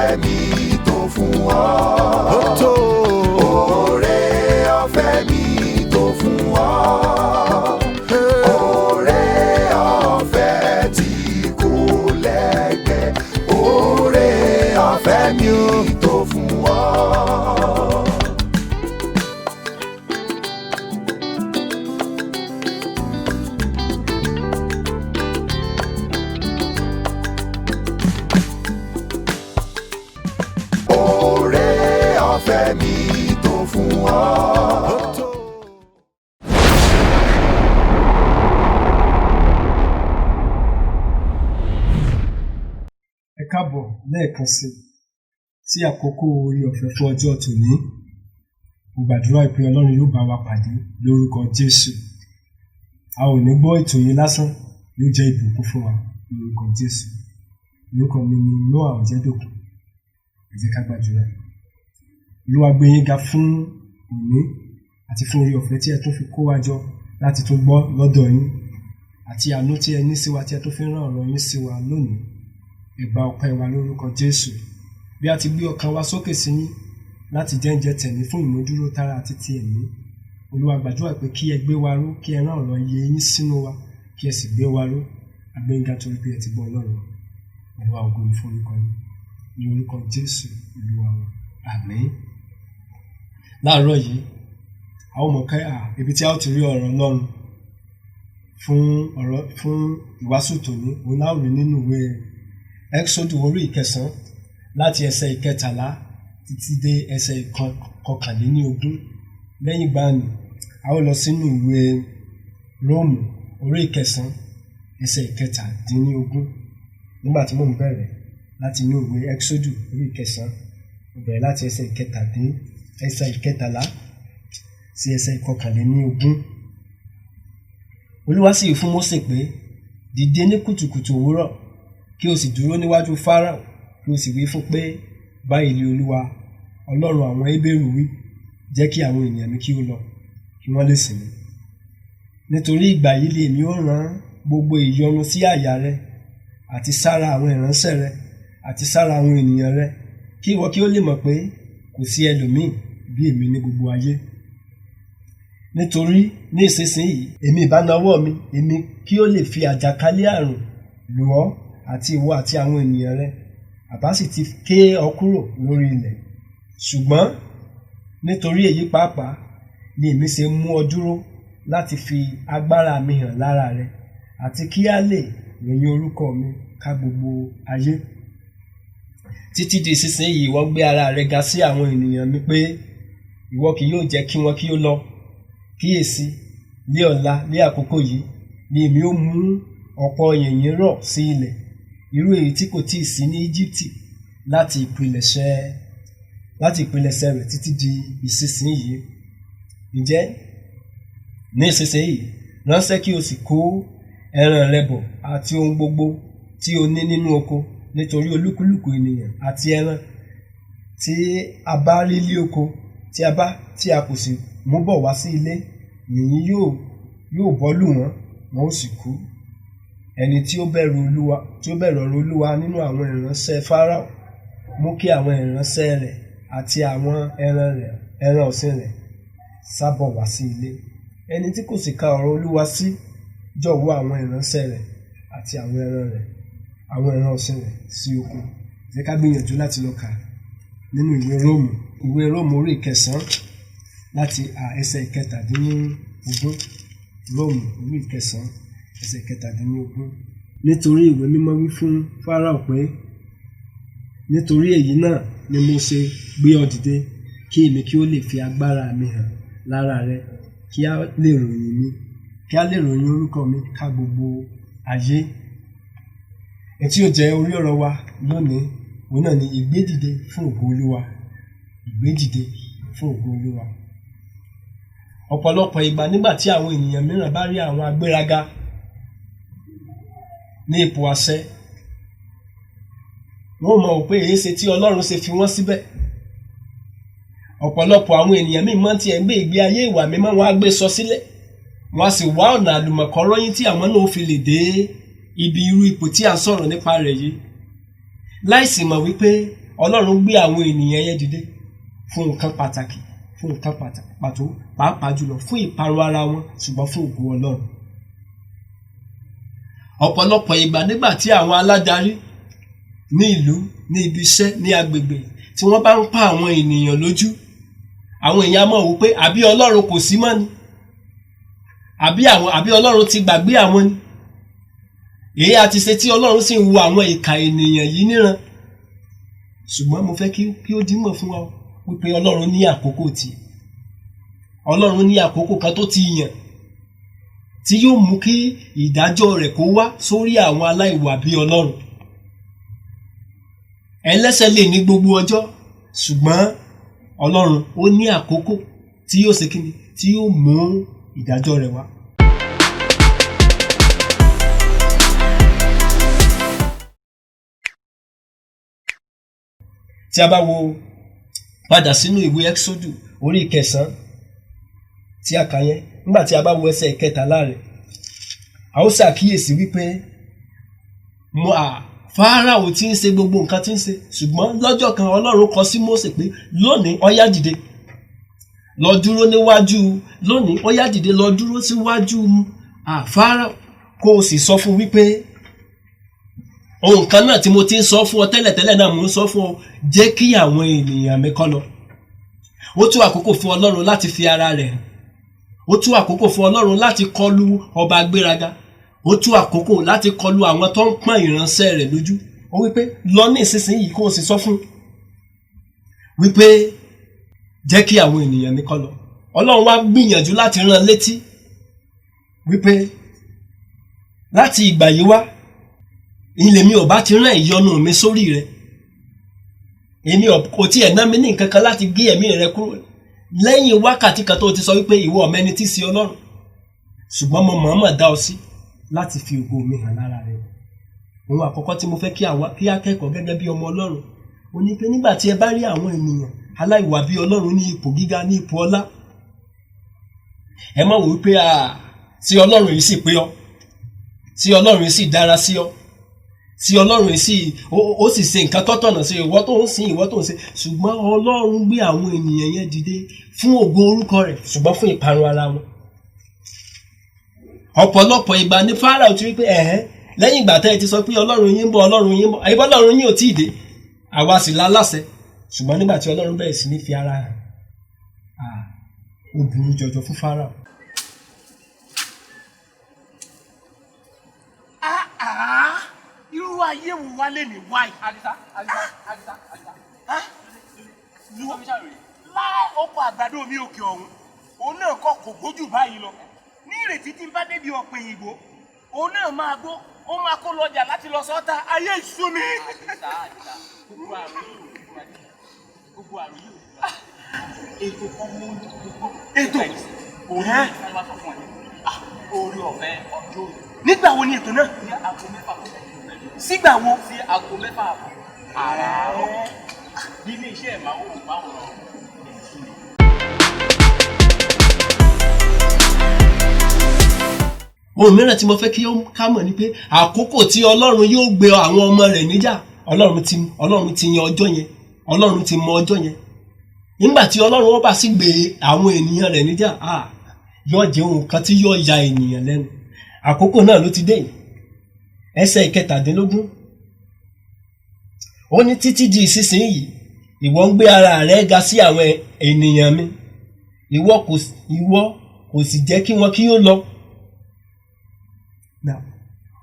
Ọ̀fẹ́ mi tó fún ọ. Ó tó. Oore ọ̀fẹ́ mi tó fún ọ. Oore ọ̀fẹ́ tí kò lẹ́gbẹ́. Oore ọ̀fẹ́ mi tó fún ọ. Oore ọ̀fẹ́ mi tó fún ọ. Ó tó. Ẹ káàbọ̀ lẹ́ẹ̀kan sí sí àkókò oore ọ̀fẹ́ fún ọjọ́ tòní. Mo gbàdúrà pé Ọlọ́run yóò bá wa pàdé lórúkọ Jésù. A ò ní gbọ́ ètò yìí lásán, yóò jẹ́ ìbùkún fún wa lórúkọ Jésù. Orúkọ mi ni Noah Ọ̀jẹ́dòkun. Ẹ jẹ́ ká gbàdúrà. Olúwa gbé yín ga fún òní àti fún oore ọ̀fẹ́ tí ẹ tún fi kó wa jọ láti tún gbọ́ lọ́dọ̀ yín àti àánú tí ẹ ní sí wa tí ẹ tún fi rán ọ̀rọ̀ yín sí wa lónìí. Ẹ gba ọpẹ́ wa lórúkọ Jésù. Bí a ti gbé ọkàn wa sókè sí yín láti jẹ́ǹjẹ tẹ̀mí fún ìmúdúró tara àti ti ẹ̀mí. Olúwa, gbàdúrà pé kí ẹ gbé wa ró, kí ẹ rán ọ̀rọ̀ iye yín sínú wa, kí ẹ sì gbé wa ró. Agbẹ́yìnga torí pé ẹ ti gbọ́ Ọlọ́run. Olúwa, ògo ni fún orúkọ yín. Ní orúkọ Jésù Olúwa wa. Àmín. Láàárọ̀ yìí, a ó mọ̀ ká ibi tí a ó ti rí ọ̀rọ̀ Ọlọ́run fún ọ̀rọ̀ fún ìwàásù tòní, òun la ó rí nínú ìwé Ẹ́xódù orí ìkẹsàn-án láti ẹsẹ̀ 13 títí dé ẹsẹ̀ 21. Lẹ́yìn ìgbà náà, a ó lọ sínú ìwé Róòmù orí 9 ẹsẹ̀ 17. Nígbà tí mò ń bẹ̀rẹ̀ láti inú ìwé Ẹ́xódù orí ìkẹsàn-án, mo bẹ̀rẹ̀ láti ẹsẹ̀ 13 sí ẹsẹ̀ 21. Olúwa sì wí fún Mósè pé, dìde ní kùtùkùtù òwúrọ̀, kí o sì dúró níwájú Fáráò, kí o sì wí fún pé, báyìí ni Olúwa Ọlọ́run àwọn Hébérù wí, jẹ́ kí àwọn ènìyàn mi kí ó lọ, kí wọ́n lè sìn mí. Nítorí ìgbà yìí lè mi ó rán gbogbo ìyọnu sí àyà rẹ àti sára àwọn ìránṣẹ́ rẹ àti sára àwọn ènìyàn rẹ, kí ìwọ kí ó lè mọ̀ pé kò sí ẹlòmíì bí èmi ní gbogbo ayé. Nítorí ní ìsinsìnyí èmi ìbá nawọ́ mi, èmi kí ó lè fi àjàkálẹ̀ àrùn lù ọ́ àti ìwọ àti àwọn ènìyàn rẹ, àbá sì ti ké ọ kúrò lórí ilẹ̀. Ṣùgbọ́n nítorí èyí pàápàá ni èmi ṣe mú ọ dúró láti fi agbára mi hàn lára rẹ, àti kí a lè ròyìn orúkọ mi ká gbogbo ayé. Títí di ìsinsìnyí ìwọ gbé ara rẹ ga sí àwọn ènìyàn mi pé ìwọ kì yóò jẹ́ kí wọn kí ó lọ. Kíyèsí, ní ọ̀la ní àkókò yìí ni èmi ó mú ọ̀pọ̀ yìnyín rọ̀ sí ilẹ̀, irú èyí tí kò tíì sí ní Íjíbítì láti ìpilẹ̀ṣẹ̀ rẹ̀ títí di ìsinsìnyí. Ǹjẹ́ ní ìsinsìnyí ránṣẹ́ kí o sì kó ẹran rẹ bọ̀ àti ohun gbogbo tí o ní nínú oko, nítorí olúkúlùkù ènìyàn àti ẹran tí a bá rí lé oko tí a kò sì mú bọ̀ wá sí ilé, yìnyín yóò bọ́ lù wọ́n, wọn ó sì kú. Ẹni tí ó bẹ̀rù Olúwa, tí ó bẹ̀rù ọ̀rọ̀ Olúwa nínú àwọn ìránṣẹ́ Fáráò mú kí àwọn ìránṣẹ́ rẹ̀ àti àwọn ẹran rẹ̀, ẹran ọ̀sìn rẹ̀ sábọ̀ wá sí ilé. Ẹni tí kò sì ka ọ̀rọ̀ Olúwa sí jọ̀wọ́ àwọn ìránṣẹ́ rẹ̀ àti àwọn ẹran rẹ̀, àwọn ẹran ọ̀sìn rẹ̀ sí oko. Jẹ́ ká gbìyànjú láti lọ kà nínú ìwé Róòmù, ìwé Róòmù orí 9 láti ẹsẹ̀ 17. Róòmù orí 9 ẹsẹ̀ 17. Nítorí ìwé mímọ́ wí fún Fáráò pé, nítorí èyí náà ni mo ṣe gbé ọ dìde, kí èmi kí ó lè fi agbára mi hàn lára rẹ, kí a lè ròyìn mi, kí a lè ròyìn orúkọ mi ká gbogbo ayé. Èyí tí ó jẹ́ orí ọ̀rọ̀ wa lónìí, òun náà ni ìgbédìde fún ògo Olúwa. Ìgbédìde fún ògo Olúwa. Ọ̀pọ̀lọpọ̀ ìgbà nígbà tí àwọn ènìyàn mìíràn bá rí àwọn agbéraga ní ipò àṣẹ, wọ́n mọ̀ pé èéṣe tí Ọlọ́run ṣe fi wọ́n síbẹ̀. Ọ̀pọ̀lọpọ̀ àwọn ènìyàn míì mọ́ tí ẹ̀ ń gbé ìgbé ayé ìwà mímọ́, wọn á gbé sọ sílẹ̀, wọn á sì wá ọ̀nà àlùmọ̀kọ́rọ́yìn tí àwọn náà fi lè dé ibi irú ipò tí à ń sọ̀rọ̀ nípa rẹ̀ yìí, láìsí mọ̀ wípé Ọlọ́run gbé àwọn ènìyàn yẹn dìde fún nǹkan pàtàkì, fún nǹkan pàtó, pàápàá jùlọ fún ìparun ara wọn, ṣùgbọ́n fún ògo Ọlọ́run. Ọ̀pọ̀lọpọ̀ ìgbà nígbà tí àwọn aládarí ní ìlú, ní ibi iṣẹ́, ní agbègbè, tí wọ́n bá ń pa àwọn ènìyàn lójú, àwọn èèyàn á mọ̀ wò pé àbí Ọlọ́run kò sí mọ́ ni, àbí Ọlọ́run ti gbàgbé àwọn ni. Èyí a ti ṣe tí Ọlọ́run sì ń wo àwọn ìkà ènìyàn yìí níran. Ṣùgbọ́n mo fẹ́ kí ó dímọ̀ fún wa wípé Ọlọ́run ní àkókò tí Ọlọ́run ní àkókò kan tó ti yàn tí yóò mú kí ìdájọ́ rẹ̀ kó wá sórí àwọn aláìwà bí Ọlọ́run. Ẹlẹ́ṣẹ̀ lè ní gbogbo ọjọ́, ṣùgbọ́n Ọlọ́run ó ní àkókò tí yóò ṣe kíni, tí yóò mú ìdájọ́ rẹ̀ wá. Tí a bá wo padà sínú ìwé Ẹ́kísódù orí ìkẹsàn-án tí a kà yẹn, nígbà tí a bá wo ẹsẹ̀ ìkẹtàlá rẹ̀, a ó ṣàkíyèsí wípé Fáráò tí ń ṣe gbogbo nǹkan tí ń ṣe, ṣùgbọ́n lọ́jọ́ kan Ọlọ́run kọ sí Mósè pé lónìí ó yá dìde lọ dúró níwájú, lónìí ó yá dìde lọ dúró síwájú Fáráò, kó o sì sọ fún wípé ohun kan náà tí mo ti ń sọ fún ọ tẹ́lẹ̀tẹ́lẹ̀ náà mo ń sọ fún ọ, jẹ́ kí àwọn ènìyàn mi kó lọ. Ó tó àkókò fún Ọlọ́run láti fi ara rẹ̀ hàn. Ó tó àkókò fún Ọlọ́run láti kọlu ọba agbéraga. Ó tó àkókò láti kọlu àwọn tó ń pọ́n ìránṣẹ́ rẹ̀ lójú. Ó wípé lọ ní ìsinsìnyí kó o sì sọ fún wípé jẹ́ kí àwọn ènìyàn mi kó lọ. Ọlọ́run wá gbìyànjú láti rán létí wípé láti ìgbà yìí wá, ilé mi ò bá ti rán ìyọnu mi sórí rẹ, èmi kò tiẹ̀ ná mi ní nǹkan kan láti gé ẹ̀mí rẹ kúrò lẹ́yìn wákàtí kan tó ti sọ wípé ìwọ ọmọ ẹni tí í ṣe Ọlọ́run, ṣùgbọ́n mo mọ̀ọ́mọ̀ dá ọ sí láti fi ògo mi hàn lára rẹ. Ohun àkọ́kọ́ tí mo fẹ́ kí akẹ́kọ̀ọ́ gẹ́gẹ́ bí ọmọ Ọlọ́run ó ní pé nígbà tí ẹ bá rí àwọn ènìyàn aláìwà bí Ọlọ́run ní ipò gíga, ní ipò ọlá, ẹ má wò wípé tí Ọlọ́run yìí sì pé ọ, tí Ọlọ́run yìí sì dára sí ọ, tí Ọlọ́run yìí sì ó sì ṣe nǹkan tọ́tọ̀nà sí ìwọ tó ń sìn, ìwọ tó ń ṣe. Ṣùgbọ́n Ọlọ́run gbé àwọn ènìyàn yẹn dìde fún ògo orúkọ rẹ̀, ṣùgbọ́n fún ìparun ara wọn. Ọ̀pọ̀lọpọ̀ ìgbà ní Fáráò ti rí pé ẹ̀hẹ́n, lẹ́yìn ìgbà tẹ́ ẹ ti sọ pé Ọlọ́run yín ń bọ̀, Ọlọ́run yín ń bọ̀, àyíbọ́ Ọlọ́run yín ò tíì dé, àwa sì láláṣẹ. Ṣùgbọ́n nígbà tí Ọlọ́run bẹ̀rẹ̀ sí ní fi ara hàn, ó burú jọjọ fún Fáráò. Irú ayé wo wá lè ní wáyé? Àdìsá, Àdìsá, Àdìsá, Àdìsá. Láì oko àgbàdo mi òkè ọ̀hún, òun náà kọ́ kò gbójú báyìí lọ. Ní ìrètí tí n bá débi ọ̀pẹ̀ òyìnbó, òun náà máa gbó, ó máa kó lọ́jà láti lọ sọ́ta, ayé ìṣú mi. Àdìsá, Àdìsá, gbogbo àrùn yìí ò ní fún adé. Gbogbo àrùn yìí ò ní fún adé. Ètò kan mú gbogbo. Ètò? Òun ní wọ́n sọ fún ẹ. Orí ọ̀fẹ́ ọjọ́ òní. Nígbà wo ni ètò náà? Ní aago 6 kọjá ìṣẹ́jú mẹ́jọ. Sígbà wo? Sí aago 6 àbọ̀. Àràárọ̀. Ní ilé iṣẹ́ ìmáwòrán èsì. Ohun mìíràn tí mo fẹ́ kí ká mọ̀ ni pé àkókò tí Ọlọ́run yóò gbé àwọn ọmọ rẹ̀ níjà, Ọlọ́run ti yan ọjọ́ yẹn, Ọlọ́run ti mọ ọjọ́ yẹn. Nígbà tí Ọlọ́run ó bá sì gbé àwọn ènìyàn rẹ̀ níjà, yóò jẹ́ ohun kan tí yóò ya ènìyàn lẹ́nu. Àkókò náà ló ti dé yìí. Ẹsẹ̀ 17. Ó ní títí di ìsinsìnyí, ìwọ ń gbé ara rẹ ga sí àwọn ènìyàn mi, ìwọ kò sì jẹ́ kí wọn kí ó lọ.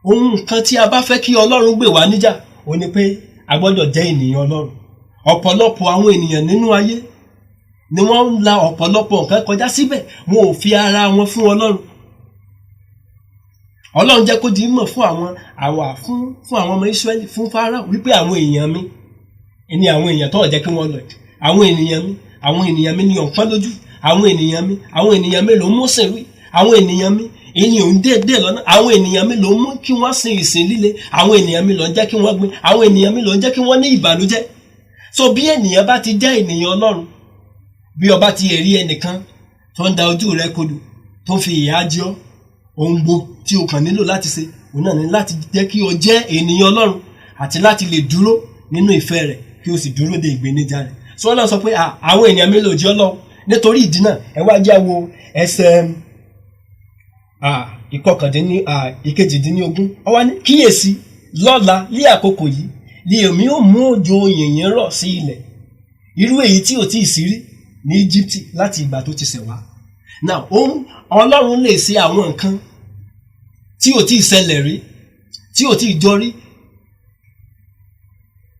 Ohun kan tí a bá fẹ́ kí Ọlọ́run gbè wá níjà, ó ní pé a gbọ́dọ̀ jẹ́ ènìyàn Ọlọ́run. Ọ̀pọ̀lọpọ̀ àwọn ènìyàn nínú ayé ni wọ́n ń la ọ̀pọ̀lọpọ̀ nǹkan kọjá síbẹ̀, wọn ò fi ara wọn fún Ọlọ́run. Ọlọ́run jẹ́ kó di mọ̀ fún àwọn àwa fún àwọn ọmọ Ísírẹ́lì, fún Fáráò wípé àwọn èèyàn mi ni àwọn èèyàn tó jẹ́ kí wọ́n lọ. Àwọn ènìyàn mi, àwọn ènìyàn mi ni ọ̀pọ̀ lójú. Àwọn ènìyàn mi, àwọn ènìyàn mi ló mú sìn wí. Àwọn ènìyàn mi èyí ò ń dédé lọ́nà. Àwọn ènìyàn mi ló mú kí wọ́n sin ìsìn líle. Àwọn ènìyàn mi ló ń jẹ́ kí wọ́n gbin. Àwọn ènìyàn mi ló ń jẹ́ kí wọ́n ní ìbànújẹ́. So bí ènìyàn bá ti jẹ́ ènìyàn Ọlọ́run, bí ọba ti rí ẹnìkan tó ń da ojú rẹ kodò, tó ń fi ìyà jẹ ọ́, ohun gbogbo tí o kàn nílò láti ṣe, òun náà ní láti jẹ́ kí o jẹ́ ènìyàn Ọlọ́run àti láti lè dúró nínú ìfẹ́ rẹ̀ kí o sì dúró de ìgbéníjà rẹ̀. Sọ Ọlọ́run sọ pé àwọn ènìyàn mi lòdì Ọlọ́run. Nítorí ìdí náà, ẹ wá jẹ́ wo ẹsẹ̀ ìkọkàndínní ìkejìdínlógún. Ó wá ní, kíyèsí, lọ́la ní àkókò yìí ni èmi ó mú òjò yìnyín rọ̀ sí ilẹ̀, irú èyí tí ò tí ì sí rí ní Íjíbítì láti ìgbà tó ti ṣẹ̀ wá. Now, Ọlọ́run lè ṣe àwọn nǹkan tí ò tí ì ṣẹlẹ̀ rí, tí ò tí ì jọ rí,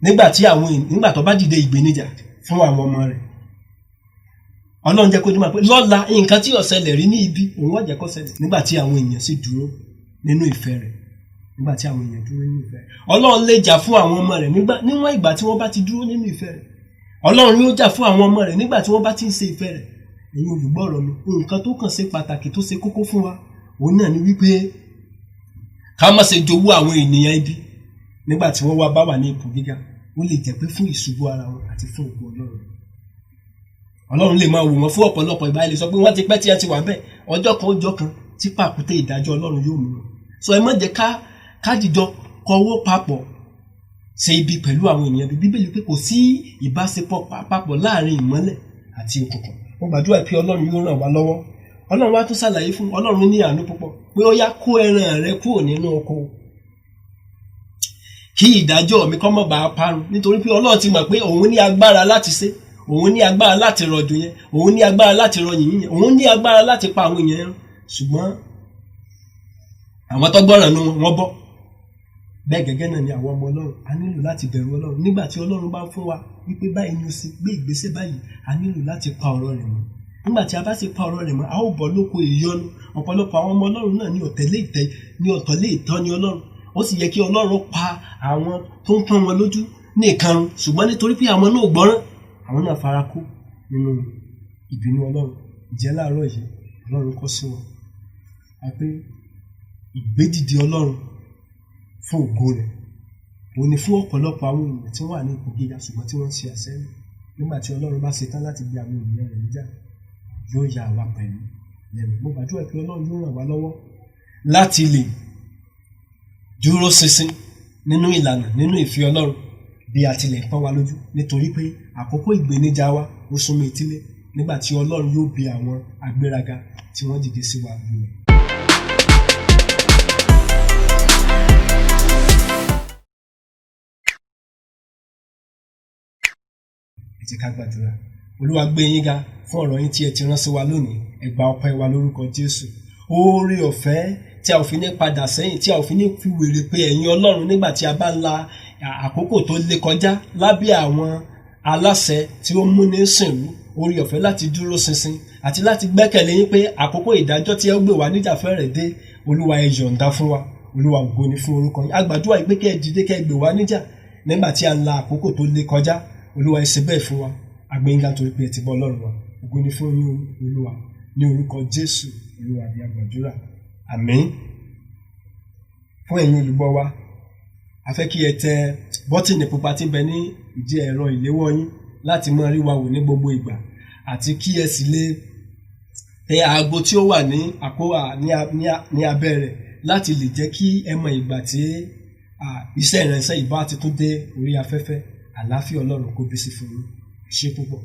nígbà tó bá dìde ìgbéníjà fún àwọn ọmọ rẹ̀. Ọlọ́run jẹ́ kó ní máa pé lọ́la nǹkan tí ò ṣẹlẹ̀ rí ní ibi òun ó jẹ́ kó ṣẹlẹ̀, nígbà tí àwọn èèyàn sì dúró nínú ìfẹ́ rẹ̀. Nígbà tí àwọn èèyàn dúró nínú ìfẹ́ rẹ̀, Ọlọ́run lè jà fún àwọn ọmọ rẹ̀ níwọ̀n ìgbà tí wọ́n bá ti dúró nínú ìfẹ́ rẹ̀. Ọlọ́run yóò jà fún àwọn ọmọ rẹ̀ nígbà tí wọ́n bá ti ń ṣe ìfẹ́ rẹ̀. Ẹ̀yin olùgbọ́ ọ̀rọ̀ mi, nǹkan tó kàn ṣe pàtàkì tó ṣe kókó fún wa òun náà ni wípé ká má ṣe jowú àwọn ènìyàn ibi nígbà tí wọ́n wá bá wà ní ipò gíga. Ó lè jẹ́ pé fún ìṣubú ara wọn àti fún ògo Ọlọ́run. Ọlọ́run lè máa wò wọ́n fún ọ̀pọ̀lọpọ̀ ìgbà, lè sọ pé wọ́n ti pẹ́ tí ẹ ti wà bẹ́ẹ̀. Ọjọ́ kan ọjọ́ kan tí pàkúté ìdájọ́ Ọlọ́run yóò mú wọn. So ẹ má jẹ́ ká dìjọ kọwọ́ papọ̀ ṣe ibi pẹ̀lú àwọn ènìyàn bí. Bíbélì pé kò sí ìbáṣepọ̀ papọ̀ láàrin ìmọ́lẹ̀ àti òkùnkùn. Mo gbàdúrà pé Ọlọ́run yóò ràn wá lọ́wọ́. Ọlọ́run wá tún ṣàlàyé fún Ọlọ́run ní àánú púpọ̀ pé ó yá, kó ẹran rẹ kúrò nínú oko kí ìdájọ́ mi kó má bàa parun. Nítorí pé Ọlọ́run ti mọ̀ pé òun ní agbára láti ṣe, òun ní agbára láti rọ̀jò yẹn, òun ní agbára láti rọ yìnyín yẹn, òun ní agbára láti pa àwọn èèyàn yẹn. Ṣùgbọ́n àwọn tó gbọ́ràn nu wọn bọ́. Bẹ́ẹ̀ gẹ́gẹ́ náà ni àwọn ọmọ Ọlọ́run, a nílò láti bẹ̀rù Ọlọ́run. Nígbà tí Ọlọ́run bá fún wa wípé báyìí ni o sì gbé ìgbésẹ̀ báyìí, a nílò láti pa ọ̀rọ̀ rẹ̀ mọ́. Nígbà tí a bá sì pa ọ̀rọ̀ rẹ̀ mọ́, a ó bọ́ lóko ìyọnu. Ọ̀pọ̀lọpọ̀ àwọn ọmọ Ọlọ́run náà ní ọ̀tẹ̀lé ìtọ́ni Ọlọ́run. Ó sì yẹ kí Ọlọ́run pa àwọn tó ń pọ́n wọn lójú ní ìkarun, ṣùgbọ́n nítorí pé àwọn náà gbọ́ràn, àwọn náà fara kó nínú ìbínú Ọlọ́run. Ìjẹ́ láàárọ̀ yìí, Ọlọ́run kọ́ sí wọn a pé ìgbédìde Ọlọ́run fún ògo rẹ̀ òun ni fún ọ̀pọ̀lọpọ̀ àwọn ènìyàn tí wọ́n wà ní ipò gíga ṣùgbọ́n tí wọ́n ń ṣe àṣẹ́yìn. Nígbà tí Ọlọ́run bá ṣetán láti gbé àwọn ènìyàn rẹ̀ níjà, yóò ya àwa pẹ̀lú lẹ́nu. Mo gbàdúrà pé Ọlọ́run yóò ràn wá lọ́wọ́ láti lè dúró ṣinṣin nínú ìlànà, nínú ìfẹ́ Ọlọ́run bí a tilẹ̀ pọ́n wa lójú, nítorí pé àkókò ìgbéníjà wa ó súnmọ́ etílé nígbà tí Ọlọ́run yóò bi àwọn agbéraga tí wọ́n dìde sí wa lulẹ̀. Ẹ jẹ́ ká gbàdúrà. Olúwa gbé yín ga fún ọ̀rọ̀ yín tí ẹ ti rán sí wa lónìí. Ẹ gba ọpẹ́ wa lórúkọ Jésù. Oore ọ̀fẹ́ tí a ò fi ní padà sẹ́yìn, tí a ò fi ní fi wèrè pé ẹ̀yin Ọlọ́run nígbà tí a bá ń la àkókò tó lé kọjá lábẹ́ àwọn aláṣẹ tí ó múni sìnrú. Oore ọ̀fẹ́ láti dúró ṣinṣin àti láti gbẹ́kẹ̀lé yín pé àkókò ìdájọ́ tí ẹ gbé wá níjà fẹ́rẹ̀ dé. Olúwa ẹ yọ̀ǹda fún wa. Olúwa ògo ni fún orúkọ yín. A gbàdúrà pé kẹ́ ẹ dìde, kẹ́ ẹ gbé wá níjà nígbà tí a ń la àkókò tó lé kọjá. Olúwa ẹ ṣe bẹ́ẹ̀ fún wa. Àgbéyìnká torí pé ẹ ti bọ́ Ọlọ́run wa. Ògo ni fún yín Olúwa. Ní orúkọ Jésù Olúwa ni a gbàdúrà. Àmín. Fún ẹ̀yin olùgbọ́ wa, a fẹ́ kí ẹ tẹ bọ́tìnì pupa tí ń bẹ ní ìdí ẹ̀rọ ìléwọ́ yín láti máa rí wa wò ní gbogbo ìgbà, àti kí ẹ sì lè tẹ aago tí ó wà ní àkówà ní abẹ́ rẹ̀ láti lè jẹ́ kí ẹ mọ ìgbà tí iṣẹ́ ìránṣẹ́ ìbá ti tún dé orí afẹ́fẹ́. Àlàáfíà Ọlọ́run kó bí sí fún yín. Ṣé púpọ̀.